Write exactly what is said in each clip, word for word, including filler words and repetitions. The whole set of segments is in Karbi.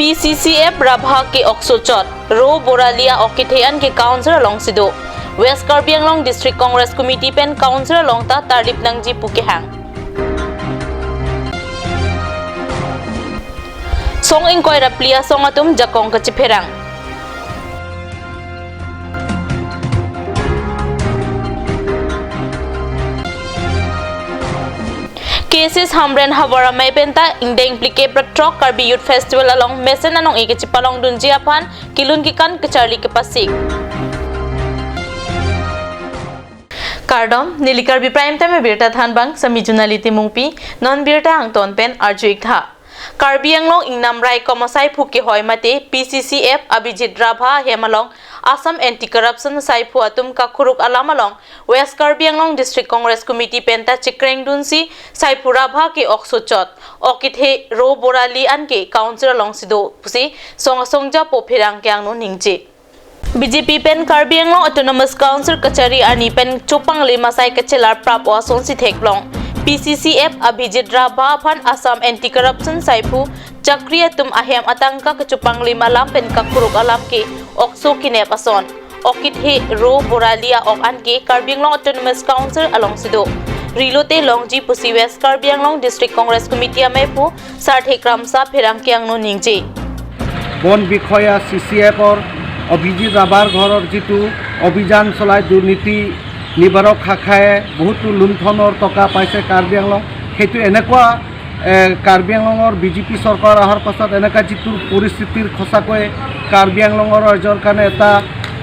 P C C F Rabha ke-ok sochot, Ro Borali a-ok kethe an ke council alongsi do. West Karbi Anglong District Congress Committee pen council along ta tarlip nangji pu kehang. Song ingkoi ra phli asong atum jakong kachipherang. K S S Hamren havar amei penta ingdeng phlikep ra throk Karbi Youth Festival along mesen anong-e kachipalongdunji aphan kelun kekan kacharli kepasik. Kardom, neli Karbi Prime Time abirta thanbang, sami Junali Timungpi, non birta angton pen arju-ik tha. Karbi Anglong ingnam raikom asaiphu kehoi mate P C C F Abhijit Rabha ahem along Assam Anti Corruption asaiphu atum kakuruk alam along West Karbi Anglong District Congress Committee penta chikrengdunsi saiphu Rabha ke-ok sochot, ok kethe Ro Borali an ke council alongsi do pusi song asong japo pherangke angno ningje. B J P pen Karbi Anglong Autonomous Council kachari arni pen chopanglim asai kachelar prap-o asonsi theklong. P C C F Abhijit Rabha aphan Assam Anti Corruption saiphu chakri atum ahem atangka kachopanglim alam pen kakuruk alam ke-ok so kenep ason, ok kethe Ro Borali a-ok an ke Karbi Anglong Autonomous Council alongsi do. Rilote longji pusi West Karbi Anglong District Congress Committee ameiphu Sarthe Kramsa pherangke angno ningje. বন বিষয়া চি চি এফৰ অভিজিত ৰাভাৰ ঘৰৰ যিটো অভিযান চলাই দুৰ্নীতি নিবাৰক শাখাই বহুতো লুণ্ঠনৰ টকা পাইছে কাৰ্বি আংলং, সেইটো এনেকুৱা, এ, কাৰ্বি আংলঙৰ বি জে পি চৰকাৰ অহাৰ পাছত এনেকুৱা যিটো পৰিস্থিতিৰ সঁচাকৈ কাৰ্বি আংলঙৰ ৰাইজৰ কাৰণে এটা,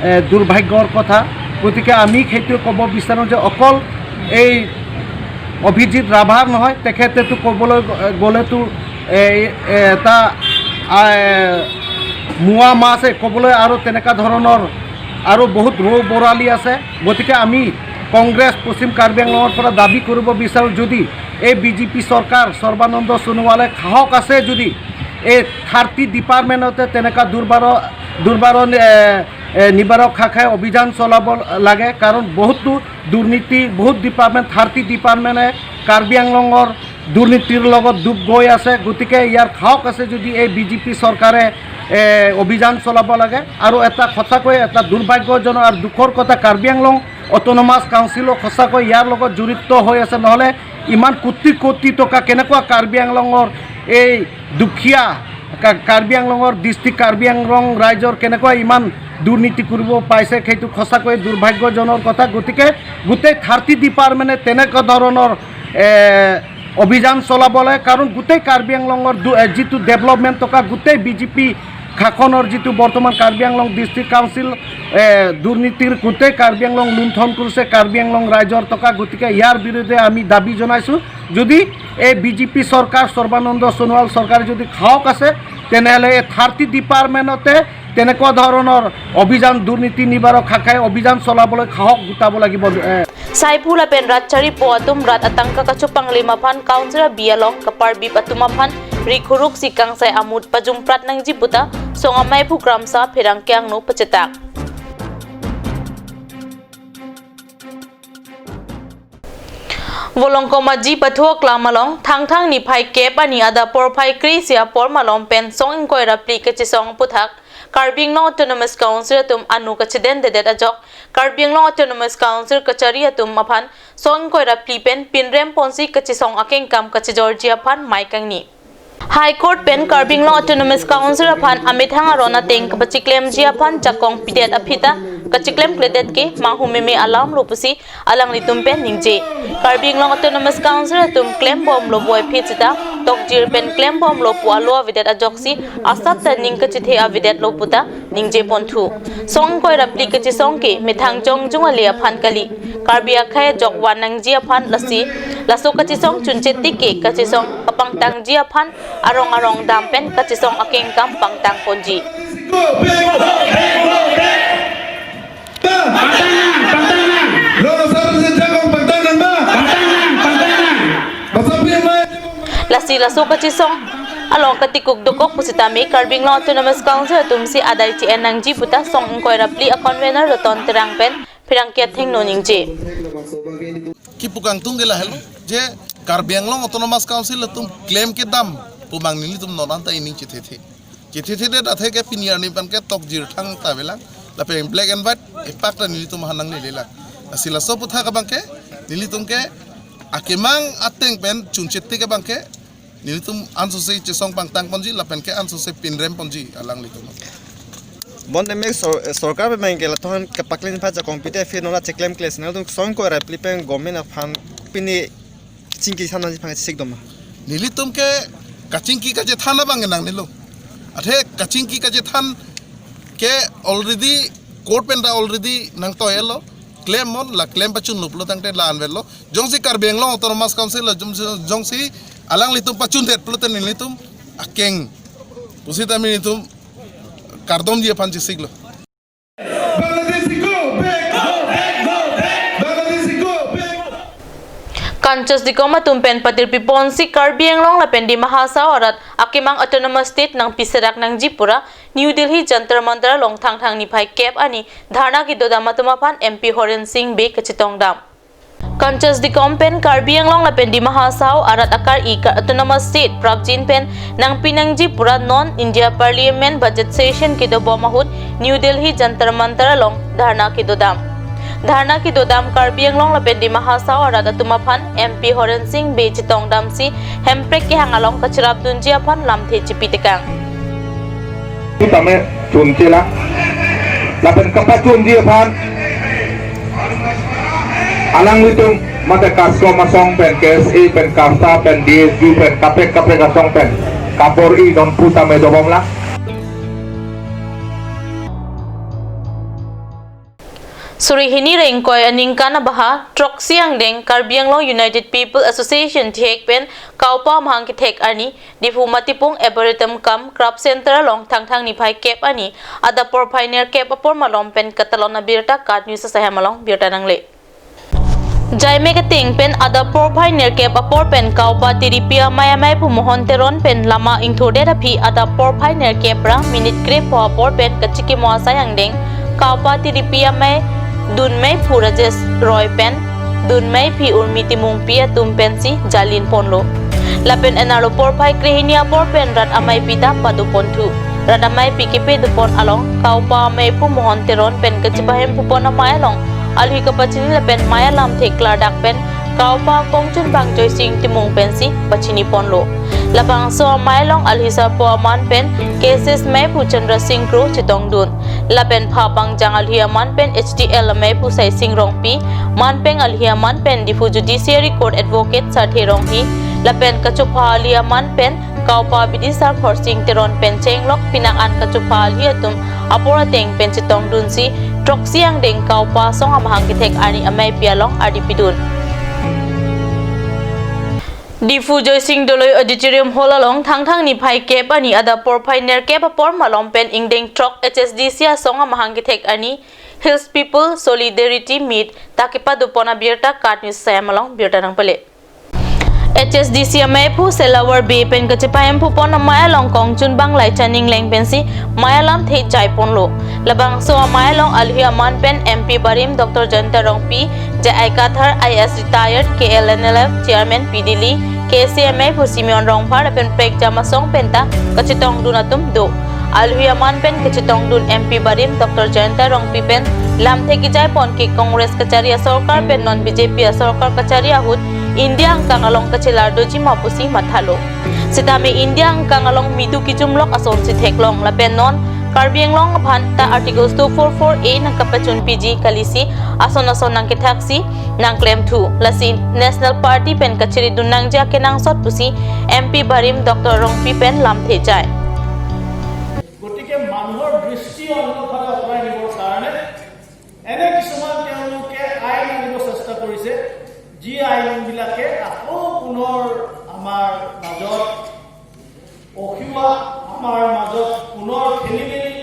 এ, দুৰ্ভাগ্যৰ কথা। গতিকে আমি সেইটো ক'ব বিচাৰোঁ যে অকল এই অভিজিত ৰাভাৰ নহয়, তেখেতেতো ক'বলৈ গ-, গ'লেতো এ, এ, এটা, আ, এ, মোৱা মাছ, এ, ক'বলৈ আৰু তেনেকুৱা ধৰণৰ আৰু বহুত ৰৌ বৰালি আছে। গতিকে আমি কংগ্ৰেছ পশ্চিম কাৰ্বি আংলঙৰ পৰা দাবী কৰিব বিচাৰোঁ, যদি এই বি জে পি চৰকাৰ সৰ্বানন্দ সোণোৱালে সাহস আছে যদি এই থাৰ্টি ডিপাৰ্টমেণ্টতে তেনেকুৱা দুৰ্বাৰ-, দুৰ্বাৰ, এ, এ, নিবাৰক শাখাই অভিযান চলাব লাগে, কাৰণ বহুতো দুৰ্নীতি, বহুত ডিপাৰ্টমেণ্ট, থাৰ্টি ডিপাৰ্টমেণ্টে কাৰ্বি আংলঙৰ দুৰ্নীতিৰ লগত ডুব গৈ আছে। গতিকে ইয়াৰ সাহস আছে যদি এই বি জে পি চৰকাৰে, এ, অভিযান চলাব লাগে। আৰু এটা সঁচাকৈ এটা দুৰ্ভাগ্যজনক আৰু দুখৰ কথা, কাৰ্বি আংলং অট'নমাছ কাউন্সিলো সঁচাকৈ ইয়াৰ লগত জড়িত হৈ আছে, নহ'লে ইমান কোটি কোটি টকা কেনেকুৱা কাৰ্বি আংলঙৰ এই দুখীয়া কা-, কাৰ্বি আংলঙৰ ডিষ্ট্ৰিক্ট কাৰ্বি আংলং ৰাইজৰ কেনেকুৱা ইমান দুৰ্নীতি কৰিব পাইছে, সেইটো সঁচাকৈ দুৰ্ভাগ্যজনক কথা। গতিকে গোটেই থাৰ্টি ডিপাৰ্টমেণ্টে তেনেকুৱা ধৰণৰ, এ, অভিযান চলাব লাগে, কাৰণ গোটেই কাৰ্বি আংলঙৰ দু-, এ, যিটো ডেভেলপমেণ্ট টকা গোটেই বি জে পি শাসনৰ যিটো বৰ্তমান কাৰ্বি আংলং ডিষ্ট্ৰিক্ট কাউন্সিল, এ, দুৰ্নীতিৰ গোটেই কাৰ্বি আংলং লুণ্ঠন কৰিছে কাৰ্বি আংলং ৰাইজৰ টকা। গতিকে ইয়াৰ বিৰুদ্ধে আমি দাবী জনাইছোঁ, যদি এই বি জে পি চৰকাৰ, সৰ্বানন্দ সোণোৱাল চৰকাৰে যদি সাহস আছে, তেনেহ'লে এই থাৰ্টি ডিপাৰ্টমেণ্টতে তেনেকুৱা ধৰণৰ অভিযান, দুৰ্নীতি নিবাৰক শাখাই অভিযান চলাবলৈ সাহস গোটাব লাগিব। এ, Saiphu lapen rat charipo atum rat atangka kachopanglim aphan council abi along kaparbip atum aphan rikhuruk si kangsai amut pajumprat nangji puta song amei Phu Kramsa pherangke angno pachetak. Volongkom Aji Pathu Aklam along Thangthang niphai kep arni adap porphai kre-isi apor malom pen song ingkoi ra phli kachisong aphuthak Karbi Anglong Autonomous Council atum ano kachidendedet ajok Karbi Anglong Autonomous Council kachari atum aphan song ingkoi ra phli pen pinrem ponsi kachisong akengkam kachijorji aphan mei kangni. High Court pen Karbi Anglong Autonomous Council aphan amethang aron ateng kapachiklemji aphan jakong pidet aphi ta kachiklemkledet ke manghumeme alam lo pusi alanglitum pen ningje. Karbi Anglong Autonomous Council atum klembomlo pu aphi sita tokjir pen klembomlo pu alo avedet ajoksi asap ta ning kachethe avedet lo puta ningje ponthu. Song ingkoi ra phli kachisong ke methang jongjung ale aphan kali. Karbi akhei ajok van nangji aphan lasi laso kachisong chunche tik ke kachisong kapangtangji aphan arong arong dam pen kachisong akengkam pangtang ponji. Lasi laso kachisong along katikuk dokok pusitame Karbi Anglong Autonomous Council atum si adai chi-en nangji puta song ingkoi ra phli a-convener Roton Terang pen pherangke athengno ningje. Kipu kangtung ke lahelo je Karbi Anglong Autonomous Council atum klem kedam pu abang nelitum non anta ining chethethe. Kethe thedet athe ke pini arni pen ke tokjir thangta avelang. Lapen black and white epak ta nelitum aphan nanglelelang. Lasi laso aputhak abang ke nelitum ke akemang ateng pen chunchit tik abang ke nelitum ansose chesong pangtang ponji lapen ke ansose pinrem ponji alanglitum. Bonta me sor-, sorkar pen abang ke latum aphan kepaklang aphan jakong pite aphi non la cheklem kles nangtum song ko ra pli pen government aphan pini kachingki than nangji aphan sikdom ma? Nelitum ke kachingki kachethan abang ke nangnelo. Athe kachingki kachethan ke already court pen ta already nangtoilo. Klem non la klem pachunlo pulo tangte la anvetlo. Jongsi Karbi Anglong Autonomous Council la jom-, jongsi alanglitum pachundet pulote nelitum akeng pusitame nelitum kardomji aphan chesiklo. Bangladeshi go back, go back, go back. Bangladeshi go back. Kanchas Dikom atum pen patirpi ponsi Karbi Anglong lapen Dima Hasao arat akemang Autonomous State nangpiserak nangji pura New Delhi Jantar Mantar along Thangthang niphai kep arni dharna kedodam atum aphan M P Horen Sing Bey kachetongdam. Kanchas Dikom pen Karbi Anglong lapen Dima Hasao arat akar-i ka Autonomous State prapjin pen nangpi nangji pura non India Parliament budget session kedobom ahut New Delhi Jantar Mantar along dharna kedodam. Dharna kedodam Karbi Anglong lapen Dima Hasao arat atum aphan M P Horen Sing Bey chetongdamsi Hemprek kehang along kacherapdunji aphan lamthe chipitekang. Tame chunchela. Lapen kapachunji aphan alanglitum mate KASCOM asong pen, K S A pen, KASA pen, D S U pen, kaprek kaprek asong pen kabor-i non pu tame dobomlang. Suri hini ra ingkoi aningkan abaha throksi angdeng Karbi Anglong United People Association thihek pen Kaopa amahang kethek arni Diphu Matipung Arboretum cum Craft Center along Thangthang niphai kep arni adap porphai nerkep apor malom pen katalon abirta KAT News asaihem along birta nangle. Jaime keteng pen adap porphai nerkep apor pen Kaopa tiripi amei ameiphu Mohon Teron pen lama ingthurdet aphi adap porphai nerkep ra minute krepho apor pen kachikimo asai angdeng Kaopa tiripi amei dunmeiphu Rajesh Roy pen dunmeiphi Urmi Timungpi atum pensi jalin ponlo. Lapen enarlo porphai krehini apor pen rat ameipi ta padoponthu. Rat ameipi kepedopon along Kaopa ameiphu Mohon Teron pen kachipahemphu pon amei along alhi kapachini lapen mei alamthe klardak pen Kaopa kongchunbang Joysing Timung pensi pachini ponlo. Labangso amei along alhi sarpo aman pen K S S meiphu Chandra Sing Kro chetongdun. Lapen pha pangjang alhi aman pen H D L ameiphu Saising Rongpi, manpeng alhi aman pen Diphu Judiciary Court Advocate Sarthe Ronghi, lapen kachopha alhi aman pen Kaopa bidisar Khorsing Teron pen chenglok pinak an kachopha alhi atum apor ateng pen chetongdunsi throksi angdeng Kaopa asong amahang kethek arni ameipi along ardi pidun. Diphu Joysing Doloi Auditorium Hall along Thangthang niphai kep arni adap porphai nerkep apor malom pen ingdeng throk H S D C asong amahang kethek arni Hills People Solidarity Meet ta kepadopon abirta KAT News asaihem along birta nangpale. H S D C ameiphu Selavar Bey pen kachipahemphu pon amei along kongchunbang Laichan Engleng pensi mei alamthe jaiponlo. Labangso amei along alhi aman pen M P barim Doctor Jayanta Rongpi, J I Kathar I A S retired, K L N L F chairman P Dilli, K S A ameiphu Simeon Rongphar lapen prekjam asong penta kachetongdun atum do. Alhi aman pen kachetongdun M P barim Doctor Jayanta Rongpi pen lamthe kejaipon ke Congress kachari asorkar pen non B J P asorkar kachari ahut India angkang along kachelar doji ma pusi mathalo. Sitame India angkang along midu kijumlok asonsi theklong lapen non Karbi Anglong aphan ta Article two four four A nangkapachunpiji kalisi ason ason nangkethaksi nangklemthu. Lasi National Party pen kachiridun nangji akenangsot pusi M P barim Doctor Rongpi pen lamthe jai. গতিকে মানুহৰ দৃষ্টি অন্যফালে আঁতৰাই নিবৰ কাৰণে এনে কিছুমান তেওঁলোকে আইন আনিব চেষ্টা কৰিছে, যি আইনবিলাকে আকৌ পুনৰ আমাৰ মাজত অসুৱা, আমাৰ মাজত পুনৰ খেলি মেলি,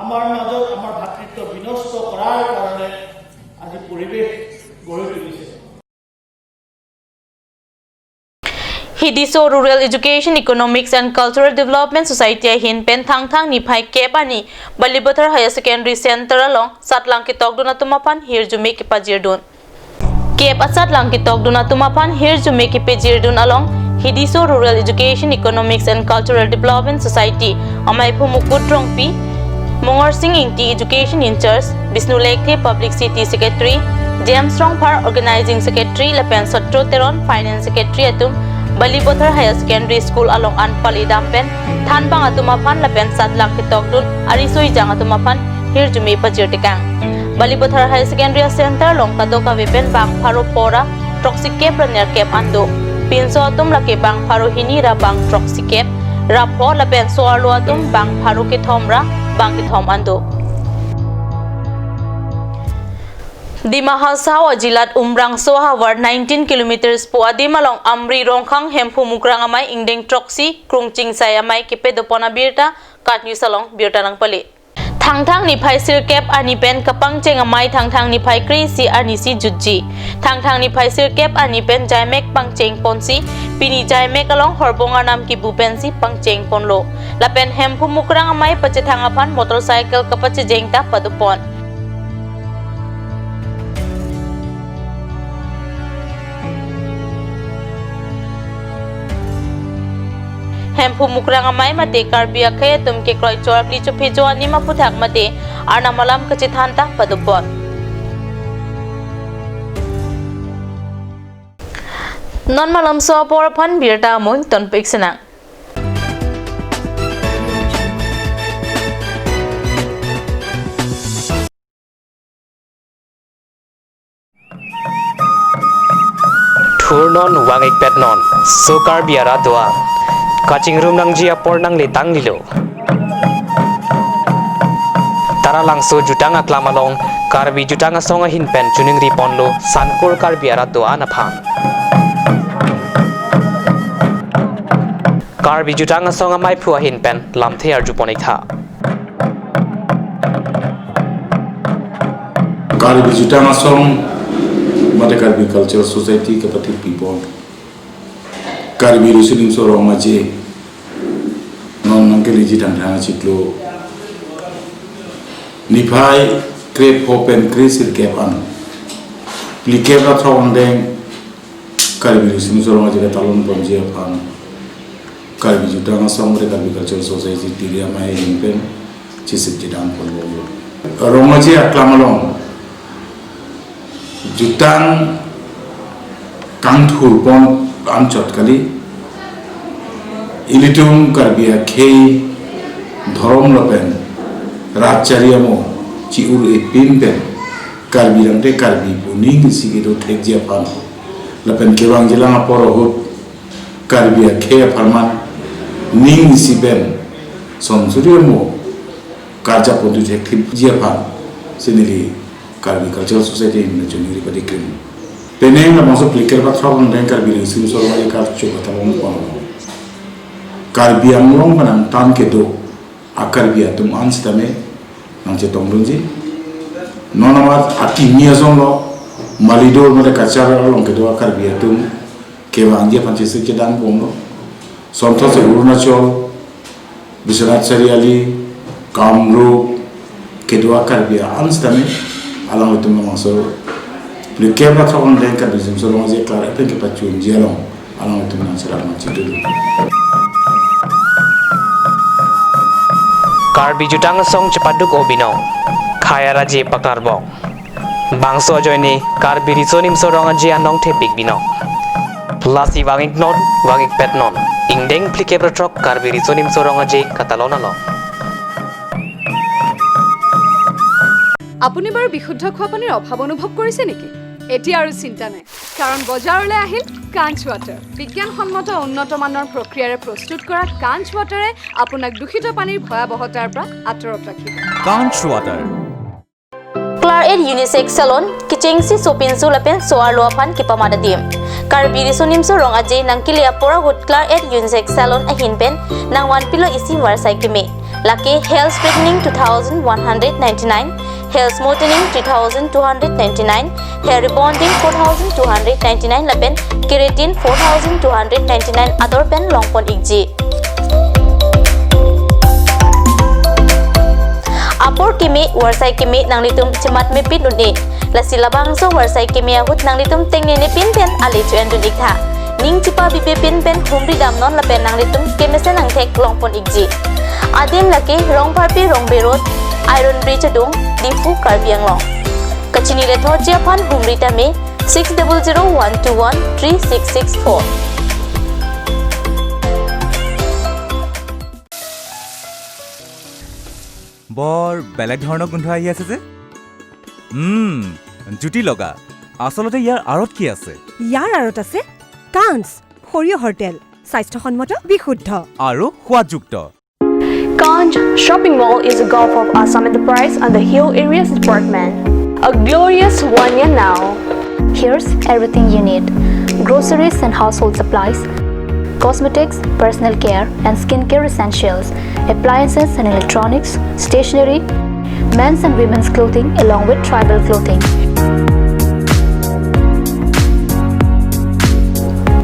আমাৰ মাজত আমাৰ ভাতৃত্ব বিনষ্ট কৰাৰ কাৰণে আজি পৰিৱেশ গঢ়ি তুলিছে। Hidiso Rural Education, Economics and Cultural Development Society ahin pen Thangthang niphai kep arni Balipathar Higher Secondary Center along satlang ketokdun atum aphan hirjume kepajirdun. Kep asatlang ketokdun atum aphan hirjume kepajirdun along Hidiso Rural Education, Economics and Cultural Development Society amaiphu Mukut Rongpi, Mongorsing Ingti Education in-charge, Bishnu Lekthe Publicity Secretary, James Rongphar Organizing Secretary lapen Sotro Teron Finance Secretary atum Balipathar Higher Secondary School along an pali dam pen thanbang atum aphan lapen satlang ketokdun ariso ejang atum aphan hirjume pajir tekang. Balipathar Higher Secondary Center along kadokave pen bang pharo pho ra throksi kep ra nerkep an do. Pinso atum lake bang pharo hini ra bang throksi kep ra pho lapen so-arlo atum bang pharo kethom ra bang kethom an do. Dima Hasao ajilat Umrangso ahavar nineteen kilometers pu adim along Amri Rongkhang Hemphu Mukrang amei ingdeng throksi Krungchingsai amei kepadopon abirta KAT News along birta nangpale. Thangthang niphai sirkep arni pen kapangcheng amei Thangthang niphai kre-isi arnisi jutji. Thangthang niphai sirkep arni pen jaimek pangcheng ponsi pini jaimek along horbong arnam kibu pensi pangcheng ponlo. Lapen Hemphu Mukrang amei pachethang aphan motorcycle kapachejeng ta padopon. Hemphu Mukrang amei mate Karbi akhei atum kekroi chor kli chophe jo anim aphuthak mate arnam alam kachethan ta padopon. Non malomso apor aphan birta amoi tonpik sinang. Thurnon vang-ikpetnon, so Karbi arat do-an. Kachingrum nangji apor nangle tanglilo. Taralangso jutang aklam along Karbi Jutang Asong ahin pen choningri ponlo Sankur Karbi arat do-an aphan. Karbi Jutang Asong amaiphu ahin pen lamthe arjupon-iktha. Karbi Jutang Asong mate Karbi Cultural Society kapathe pipon Karbi Riso Nimso Rong Aje non nangkeleji Thangthang achiklo niphai krepho pen kre-sirkep an phlikep ra throk angdeng Karbi Riso Nimso Rong Aje katalon ponji aphan Karbi Jutang Asong mate Karbi Cultural Society Tiri amei ahin pen chesik chedam ponbomlo. Rong Aje aklam along jutang kangthur pon anchot kali. Ilitum Karbi akhei dhorom lapen rat chari amo chi-ur-e pin pen Karbi rangte Karbi pu ning isi kedo thekji aphan lapen kevangjilang apor ahut Karbi akhei apharman ning isi pen son suri amo karjap pontu thekthipji aphan si neli Karbi Cultural Society ahin pen choningri padi krim. Penang labangso phlikep ra throk angdeng Karbi Riso Nimso Rong Aje karcho katalon pon. Karbi Anglong penang tan kedo a-Karbi atum an sitame nangchetongdunji. Non amat akimi ason lo Malidor mate Cachar along kedo a-Karbi atum kevangji aphan chesik chedam bomlo. Sonthotsi Arunachal, Biswanath Chariali, Kamrup, kedo a-Karbi an sitame alanglitum labangso phlikep ra throk angdeng Karbi Riso Nimso Rong Aje klar-et pen kepachunji along alanglitum nangcherap nangchedun. Karbi Jutang Asong chepaduk-o binong, khei araje pakarbong. Bangso ajoine Karbi Riso Nimso Rong Aje anong thepik binong. Lasi vang-iknon, vang-ikpetnon, ingdeng phlikep ra throk Karbi Riso Nimso Rong Aje katalon along. আপুনি বাৰু বিশুদ্ধ খোৱা পানীৰ অভাৱ অনুভৱ কৰিছে নেকি? এতিয়া আৰু চিন্তা নাই, কাৰণ বজাৰলৈ আহিল কাঞ্চ ৱাটাৰ। বিজ্ঞানসন্মত উন্নত মানৰ প্ৰক্ৰিয়াৰে প্ৰস্তুত কৰা কাঞ্চ ৱাটাৰে আপোনাক দূষিত পানীৰ ভয়াৱহতাৰ পৰা আঁতৰত ৰাখিব। Kanch Water. Klar-et Unisex Salon, kechengsi sopinso lapen so-arlo aphan kepamat adim. Karbi Riso Nimso Rong Aje nangkele apor ahut Klar-et Unisex Salon ahin pen nangvanpilo isi varsai keme. Lake hair straightening two thousand one hundred ninety-nine, hair smoothening three thousand two hundred ninety-nine, hair rebonding four thousand two hundred ninety-nine lapen keratin four thousand two hundred ninety-nine ador pen longpon-ikji. Apor keme, varsai keme nanglitum chematmepin un-e. Lasi labangso varsai keme ahut nanglitum tengnene pin pen ale cho-endun-iktha. Ning chipabibe pin pen humri damnon lapen nanglitum kemesen angthek longpon ikji. Adim lake Rongpharpi Rongbe Road, Iron Bridge adung, Diphu, Karbi Anglong. Kachini lethotji aphan humri tame six double zero one two one three six six four. বৰ বেলেগ ধৰণৰ গোন্ধ আহি আছে যে। উম, জুতি লগা। আচলতে ইয়াৰ আঁৰত কি আছে? ইয়াৰ আঁৰত আছে কাঞ্চ, সৰিয়হৰ তেল, স্বাস্থ্যসন্মত, বিশুদ্ধ। আৰু সোৱাদযুক্ত। Kanj Shopping Mall is a gulf of Assam Enterprise and the Hill Areas Department, a glorious one year now. Here's everything you need: groceries and household supplies, cosmetics, personal care and skincare essentials, appliances and electronics, stationery, men's and women's clothing, along with tribal clothing.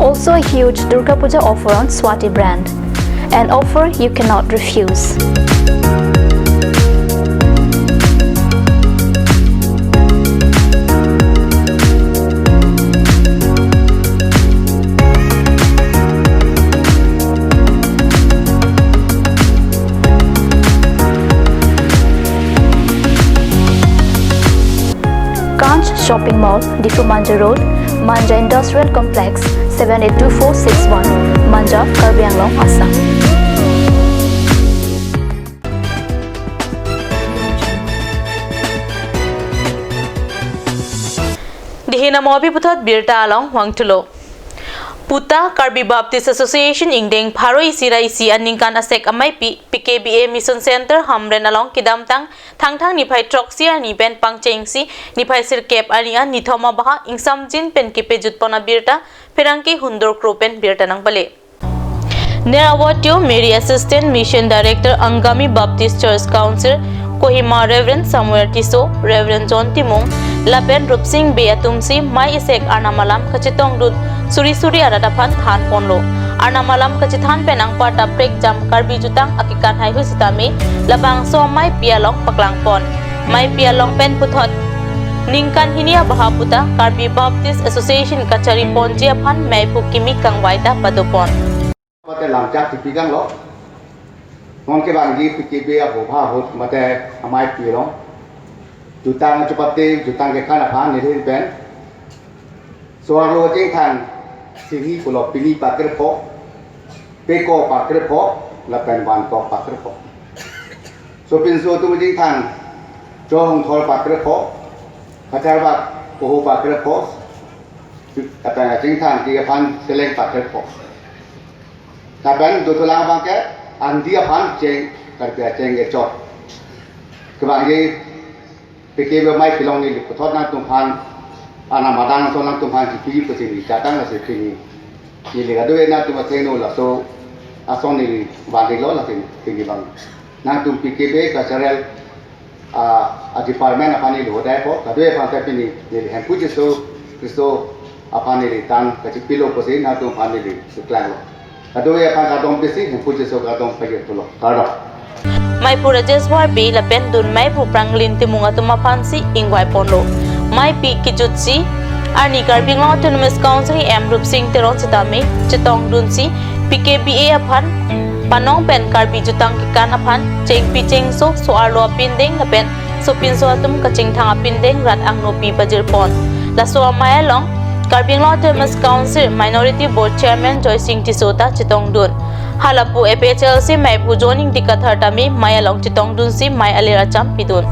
Also a huge Durga Puja offer on Swati brand. An offer you cannot refuse. Kanj Shopping Mall, Diphu Manja Road, Manja Industrial Complex, seven eight two four six one, Manja, Karbi Anglong, Assam. Dihina mobi puthot birta along wangthulo. Puta Karbi Baptist Association ingdeng pharo isi ra isi aningkan asek ameipi P K B A Mission Center Hamren along kedamtang Thangthang niphai throksi arni pen pangchengsi niphai sirkep arni an nithom abaha ingsamjin pen kepejutpon abirta pherangke hundor kro pen birta nangpale. Ner awatio Mary Assistant Mission Director Angami Baptist Church Council Kohima Reverend Samuel Tisso, Reverend John Timung, lapen Rupsing Bey atumsi mei isek Arnam alam kachetongdun suri suri arat aphan thanponlo. Arnam alam kachethan pen angparta prekjam Karbi jutang akekan haihui sitame labangso ameipi along paklangpon. Meipi along pen puthot ningkan hini abaha puta Karbi Baptist Association kachariponji aphan meiphu kimi kangvai ta padopon. Mate lamchak chipi kanglo. Non kevangji P K B A abha ahut mate ameipi along jutang chepate, jutang kekan aphan nelihin pen so-arlo kachingthang sini pulo, pini pakrepho, peko pakrepho, lapen vankok pakrepho. Sopinso atum kachingthang Johongthor pakrepho, Kacharvak Poho pakrepho, lapen kachingthang ke aphan seleng pakrepho. Lapen dothulang abangke angdi aphan cheng, Karbi acheng kechot. Kevangji P K B A ameipi along neli puthot nangtumphan, Arnam adang ason nangtumphan chipi pusi neli chethan lasi pini neli kadokave nangtum athengno laso ason neli vanlo lasi pini abang nangtum P K B A cultural, ah, a department aphan neli hodai po, kadokave aphan ta pini neli Hemphu Jisu Khristo aphan neli than kachipilo pusi nangtumphan neli suklanglo. Kadokave aphan kardom pisi, Hemphu Jisu kardom pajirthulo. Kardom. Meiphu Rajesh Warbey lapen dun meiphu Pranglin Timung atum aphansi ingvaiponlo. Meipi kejutsi arni Karbi Anglong Autonomous Council E M Rupsing Teron sitame chetongdunsi P K B A aphan panong pen Karbi jutang kekan aphan chengpi chengso so-arlo apindeng lapen sopinso atum kachingthang apindeng rat angnopi pajirpon. Laso amei along Karbi Anglong Autonomous Council Minority Board Chairman Joysing Tisso ta chetongdun. Halapu A P H L C meiphu John Ingti Kathar tame mei along chetongdunsi mei alir acham pidun.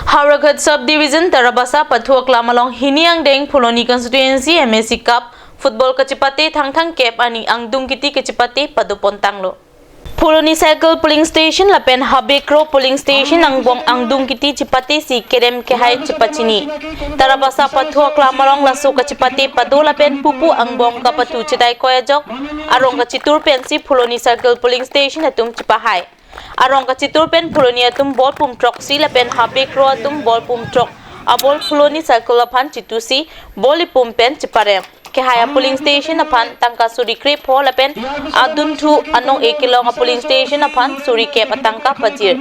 Howraghat Sub Division Tarabasa Pathu Aklam along hini angdeng Phuloni Constituency M A C Cup Football kachepate Thangthang kep arni angdung kiti kachepate padopon tanglo. Phuloni Circle Polling Station lapen Habe Kro Polling Station angbong angdung kiti chepatesi kerem kehai chepachini. Tarabasa Pathu Aklam along laso kachepate pado lapen pupu angbong kapathu chedai koi ajok arong kachitur pensi Phuloni Circle Polling Station atum chepahai. Arong kachitur pen Phuloni atum ball pum throksi lapen Habe Kro atum ball pum throk aball Phuloni Circle aphan chitusi ball ipum pen cheparem. Kehai a polling station aphan tangka suri krepho lapen adunthu anong-e kelong a polling station aphan suri kep atangka pajir.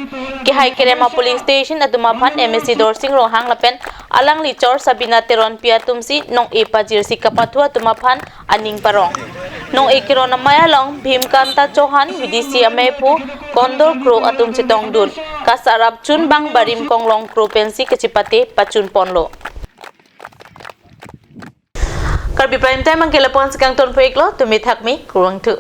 Kehai kerem a polling station atum aphan M A C Dorsing Ronghang lapen alangli chor Sabina Teronpi atumsi nong-e pajirsi kapathu atum aphan aning parong. Nong-e keron amei along Bhimkanta Chauhan, V D C ameiphu Kondor Kro atum chetongdun. Kasarap chunbang barim konglong kro pensi kachipate pachun ponlo. Karbi Prime Time angke lapu-an si kangton pho-iklo, tumi thakmi, kurvangthu.